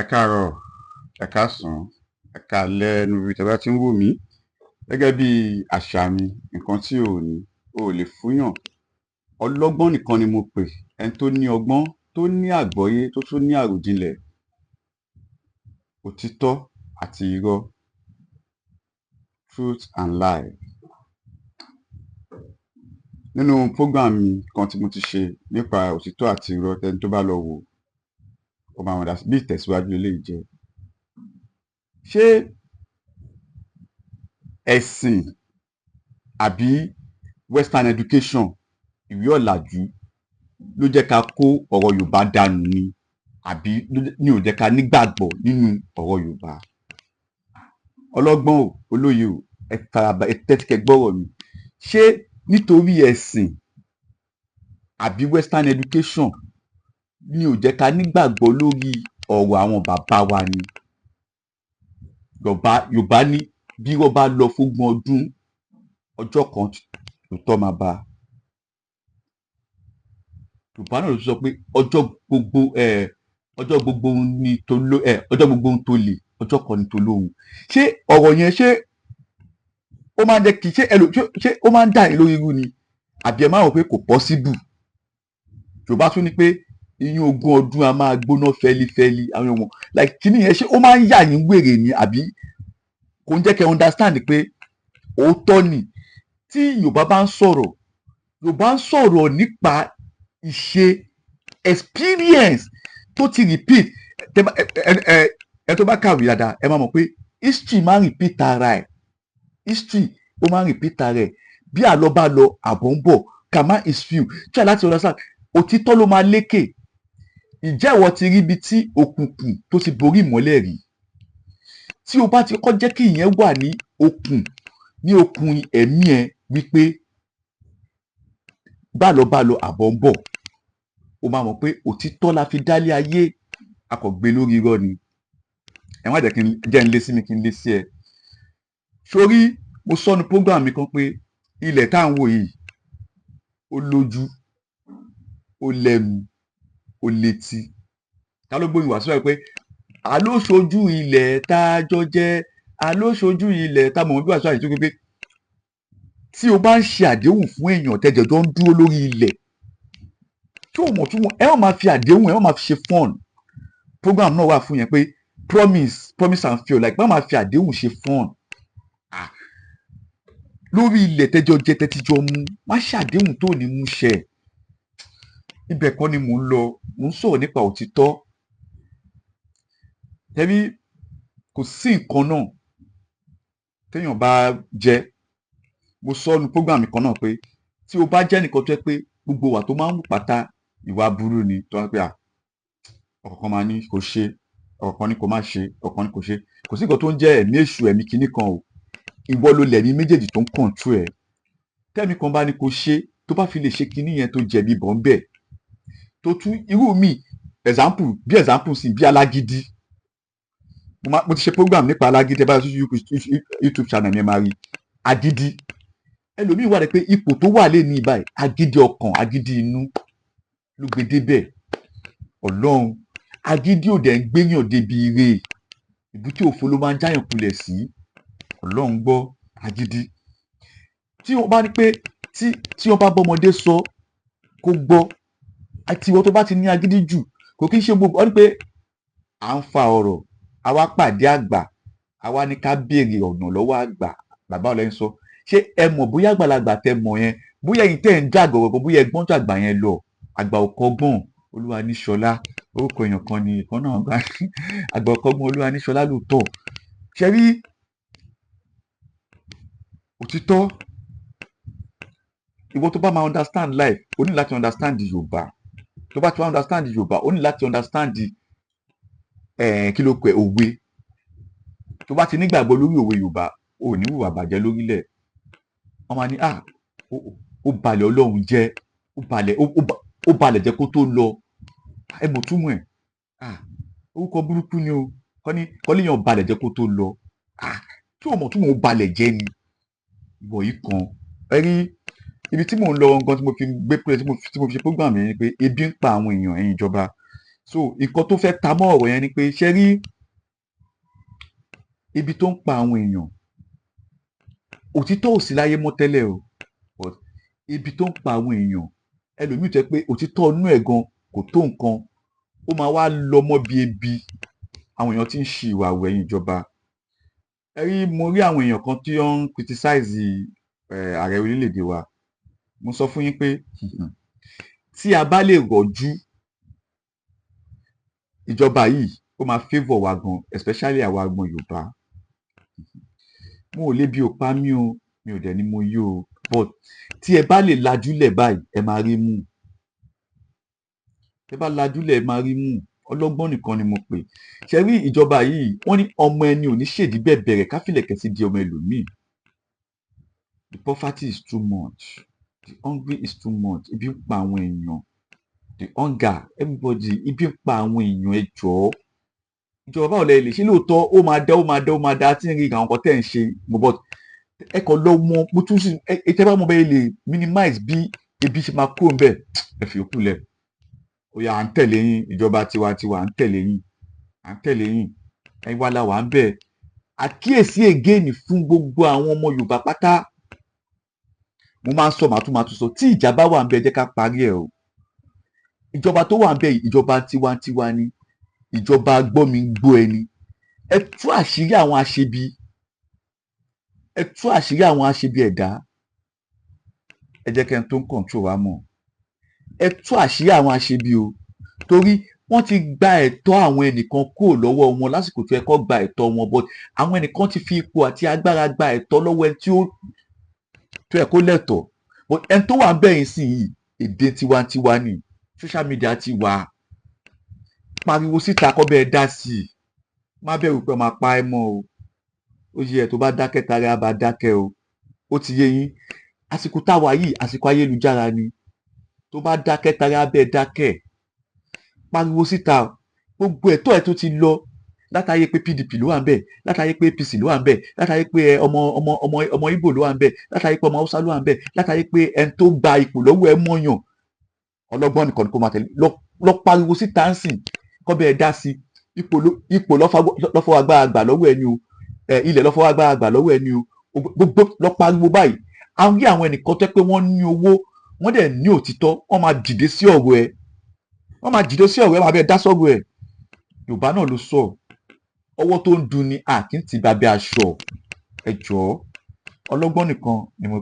Ẹ káàárọ̀, ẹ káàsán, ẹ káalẹ́ níbi tí ẹ bá ti ń wò mí. Gẹ́gẹ́ bí àṣà mi, nǹkan tí o ò ní, o ò lè fúnyàn. Ọlọ́gbọ́n nìkan ni mo pè, ẹni tó ní ọgbọ́n, tó ní àgbọ́yé, tó tún ní àròjinlẹ̀. Òtítọ́ àti irọ́, truth and lie. Nínú program mi kan tí mo ti ṣe nípa òtítọ́ àti irọ́, ẹni tó bá lọ wò ó, ó máa understand bí ìtẹ̀síwájú eléyìí jẹ́. Ṣé ẹ̀sìn àbí western education, ìwé ọ̀làjú ló jẹ́ ká kó ọ̀rọ̀ Yorùbá dànù ni, àbí ní ò jẹ́ ká nígbàgbọ́ nínú ọ̀rọ̀ Yorùbá? Ọlọ́gbọ́n o, olóye o, ẹ farabalẹ̀, ẹ tẹ́tí kẹ́ gbọ́rọ̀ mi. Ṣé nítorí ẹ̀sìn àbí western education ni ò jẹ́ ká nígbàgbọ́ lórí ọ̀rọ̀ àwọn bàbá wa ni? Yorùbá ní bí irọ́ bá lọ fógún ọdún, ọjọ́ kan òótọ́ máa bá a. Yorùbá náà ló tún sọ pé ọjọ́ gbogbo ni toló um ọjọ́ gbogbo ń tolè, ọjọ́ kan ni tolóhun. Ṣé ọ̀rọ̀ yẹn, ṣé ó máa ń jẹ́ kí, ṣé ẹlò, ṣé ó máa ń dà yín lórí irú ni, àbí ẹ máa rò pé kò possible? Yorùbá tún ní pé iyán ogún ọdún a máa gbóná fẹ́lifẹ́li. Àwọn èèyàn like kíní yẹn, ṣé ó máa ń yà yín wèrè ni, àbí kò ń jẹ́ kẹ́ understand pé òótọ́ ni? Tí Yorùbá bá ń sọ̀rọ̀, Yorùbá ń sọ̀rọ̀ nípa ìṣe, experience tó ti repeat. Ẹ ẹ ẹ tó bá kàwé dáadáa, ẹ máa mọ̀ pé history máa ń repeat ara ẹ̀. History, ó máa ń repeat ara ẹ̀. Bí àlọ́ bá lọ, àbọ̀ ń bọ̀. Karma is few. Try láti understand, òtítọ́ ló máa lékè. Ǹjẹ́ ìwọ ti rí ibi tí òkùnkùn tó ti borí ìmọ́lẹ̀ rí? Tí o bá ti kọ́ jẹ́ kí ìyẹn wà ní okùn ẹ̀mí ẹ wípé bá lọ, àbọ̀ ń bọ̀, o máa mọ̀ pé òtítọ́ la fi dálé ayé, a kò gbé lórí irọ́ ni. Ẹ má jẹ́ kí n jẹ́ n lé sí mi, kí n lé sí ẹ. Sórí mo sọ ní program mi kan pé ilẹ̀ tá à ń wò yìí, ó lójú, ó lẹ́nu, ó létí. Ta ló gbóyin wá síwájú pé àló ṣojú ilẹ̀ tá a jọ jẹ́, àló ṣojú ilẹ̀ tá a mọ̀ bí wàá sọ àyè tó pé tí o bá ń ṣe àdéhùn fún èèyàn tẹ́jọ́ jọ ń dúró lórí ilẹ̀ tí o mọ̀ tún, ẹ má máa fi àdéhùn, ẹ má máa fi ṣe fun. Program náà wà fún yẹn pé promise, promise and fail. Like, má máa fi àdéhùn ṣe fun. Ah, lórí ilẹ̀ tẹ́jọ́ jẹ, tẹ́tíjọ́ mú, má ṣàdéhùn tó ní mú ṣẹ. Ibẹ̀ kọ́ ni mò ń lọ. Mò ń sọ̀rọ̀ nípa òtítọ́. Tẹ́bí kò sí nǹkan náà téèyàn bá jẹ́. Mo sọ nu program kan náà pé tí o bá jẹ́ nìkan tó jẹ́ pé gbogbo ìwà tó máa ń wù pátá, ìwà burú ni, tó wá pé à ọ̀kọ̀ọ̀kan máa ní kò ṣe, ọ̀kọ̀ọ̀kan ní kò má ṣe, ọ̀kọ̀ọ̀kan ní kò ṣe, kò sí nǹkan tó ń jẹ́ ẹ̀mí èṣù, ẹ̀mí kinní kan o. Ìwọ ló lẹ̀mí méjèèjì tó ń control ẹ̀. Tẹ́mi kan bá ní kò ṣe, tó bá fi lè ṣe kinní yẹn, tó jẹ̀bi bọ̀ ń bẹ̀, tó tún irú mi example, bí example sí bí alágídí. Mo ti ṣe program nípa alágídí. Ẹ bá sí YouTube channel mi, ẹ máa rí agídí. Ẹlòmíì wà rẹ pé ipò tó wà lé ní báyìí, agídí ọkàn, agídí inú ló gbé débẹ̀. Ọlọ́run, agídí ò dẹ̀ ń gbéyàn débi ire. Ìbútí òfo ló máa ń jáyàn kulẹ̀ sí. Ọlọ́run gbọ́. Agídí tí wọ́n bá ní pé tí wọ́n bá bọ́mọdé sọ kó gbọ́, àti ìwọ tó bá ti ní agídí jù, kò kí ń ṣe gbogbo ọ ní pé à ń fa ọ̀rọ̀. Àwa pàdé àgbà, àwa ní ká béèrè ọ̀nà lọ́wọ́ àgbà. Bàbá ọ̀lẹ́ ń sọ, ṣé ẹ mọ̀ bóyá àgbàlagbà tẹ mọ̀ yẹn, bóyá ẹ̀yin tẹ́ ń dàgbà ọ̀gọ̀, bóyá ẹ gbọ́n jù àgbà yẹn lọ? Àgbà ò kọ́gbọ́n Olúwaníṣọlá, orúkọ èèyàn kan ni ìkan náà gbà. Àgbà ò kọ́gbọ́n Olúwaníṣọlá lóòótọ́. Ṣe rí òtítọ́, ìwọ tó bá máa understand life, o ní láti understand Yorùbá. Tó bá ti wá understand Yorùbá, o ní láti understand kí ló pẹ òwe. Tó bá ti nígbàgbọ́ lórí òwe Yorùbá, o ò ní hùwà bàjẹ́ lórílẹ̀. Wọ́n máa ní, ah, ó balẹ̀ Ọlọ́run jẹ́, ó balẹ̀ jẹ́ kó tó lọ. Ẹ mọ̀ túmọ̀ ẹ̀. Ah, orúkọ burúkú ni o. Kọ́ ní kọ́léyàn balẹ̀ jẹ́ kó tó lọ. Ah, tí o mọ̀ túmọ̀ ó balẹ̀ jẹ́ ni ìwọ yìí kan. Ẹ rí ibi tí mò ń lọ gangan tí mo fi gbé pé tí mo fi ṣe program yẹn ni pé ebi ń pa àwọn èèyàn. Ẹ̀yin ìjọba, So nǹkan tó fẹ́ ta mọ́ ọ̀rọ̀ yẹn ni pé, ṣe rí ibi tó ń pa àwọn èèyàn, òtítọ́ ò sí láyé mọ́ tẹ́lẹ̀ o, but ibi tó ń pa àwọn èèyàn, ẹlòmíì tó yẹ pé òtítọ́ inú ẹ̀ gan kò tó nǹkan, ó máa wá lọ mọ́ bí ebi. Àwọn èèyàn ti ń ṣi ìwà hù. Ẹ̀yin ìjọba, ẹ rí, mo rí àwọn èèyàn kan tí wọ́n ń criticize ààrẹ orílẹ̀-èdè wa. Mo sọ fún yín pé tí a bá lè rọ̀jú ìjọba yìí, ó máa favour wa gan, especially àwa ọmọ Yorùbá. Mo ò lébi ò pa mí o, mi ò dẹ̀ ní mo yó o, but tí ẹ bá lè lajúlẹ̀ báyìí, ẹ máa rí mú. Ẹ bá lajúlẹ̀, ẹ máa rí mú. Ọlọ́gbọ́n nìkan ni mo pè. Ṣe rí ìjọba yìí, wọ́n ní ọmọ ẹni ò ní ṣèdí bẹ́ẹ̀ bẹ̀rẹ̀ káfílẹ̀kẹ̀ sí di ọmọ ẹlòmíì. The poverty is too much, the hungry is too much. Ebi ń pa àwọn èèyàn, the hunger, everybody, ebi ń pa àwọn èèyàn. Ẹ jọ̀ọ́, ìjọba, báwo lẹ lè ṣe? Lóòótọ́, ó máa dá, ó máa dá, ó máa dá tí ń rí àwọn nǹkan tẹ́ ń ṣe mo, but ẹ kàn lọ mọ, mo tún sí ẹ tẹ́ bá mọ bẹ́ẹ̀ lè minimize bí ebi ṣe máa kúrò ńbẹ̀, ẹ fi òkú lẹ̀. Ó yá, à ń tẹ̀lé yín. Ìjọba tiwantiwa, à ń tẹ̀lé yín, à ń tẹ̀lé yín. Ẹ̀yin wa la wà ń bẹ̀. Àkíyèsí again fún gbogbo àwọn ọmọ Yorùbá pátá, mo máa ń sọ, màá tún máa tún sọ, tí ìjà bá wà ń bẹ̀, ẹ jẹ́ ká parí ẹ̀ o. Ìjọba tó wà ń bẹ̀ yìí, ìjọba tiwantiwa ni, ìjọba gbọ́mi gbọ́ ẹni. Ẹ tú àṣírí àwọn aṣebi, ẹ tú àṣírí àwọn aṣebi ẹ̀dá. Ẹ jẹ́ kẹ́ni tó ń control wa mọ̀. Ẹ tú àṣírí àwọn aṣebi o, torí wọ́n ti gba ẹ̀tọ́ àwọn ẹnìkan kúrò lọ́wọ́ wọn lásìkò tó yẹ kó gba ẹ̀tọ́ wọn, but àwọn ẹnìkan ti fi ipò àti agbára gba ẹ̀tọ́ lọ́wọ́ ẹni tí ó tó yẹ kó lẹ́tọ̀ọ́. But ẹni tó wà ń bẹ̀ yín sí yìí, èdè tiwantiwa ni, social media ti wà, pariwo síta kọ́ bẹ́ẹ̀ dá sí i. Má bẹ̀rù pé máa pa ẹ́ mọ́ o. Ó yẹ ẹ tó bá dákẹ́, tara á bá dákẹ́ o. Ó ti yé yín, àsìkò táwa yìí, àsìkò ayélujára ni. Tó bá dákẹ́, tara á bẹ́ẹ̀ dákẹ́. Pariwo síta, gbogbo ẹ̀tọ́ ẹ̀ tó ti lọ látàyè pé PDP ló wà ń bẹ̀, látàyè pé APC ló wà ń bẹ̀, látàyè pé ọmọ ọmọ ọmọ ọmọ Ìgbò ló wà ń bẹ̀, látàyè pé ọmọ Haúsá ló wà ń bẹ̀, látàyè pé ẹni tó gba ipò lọ́wọ́ ẹ mọ̀yàn. Ọlọ́gbọ́n nìkan ni kó máa tẹ̀lé lọ. Lọ pariwo síta ń sìn kọ́ bẹ́ẹ̀ dá sí ipò ipò lọ́fọ́ agbára gbà lọ́wọ́ ẹni o, ilẹ̀ lọ́fọ́ agbára gbà lọ́wọ́ ẹni o. Gbogbo lọ pariwo báyìí. Àwọn rí àwọn ẹnìkan tẹ́ pé wọ́n ní owó, wọ́n dẹ̀ ní òtítọ́, wọ́n máa dìde sí ọ̀rọ̀ ẹ, wọ́n máa dìde sí ọ̀rọ̀ ẹ, wọ́n máa bẹ́ẹ̀ dá sọ̀rọ̀ ẹ. Yorùbá náà ló sọ, ọwọ́ tó ń dun ni a kì í ti bàbẹ́ aṣọ. Ẹ jọ̀ọ́, ọlọ́gbọ́n nìkan ni mo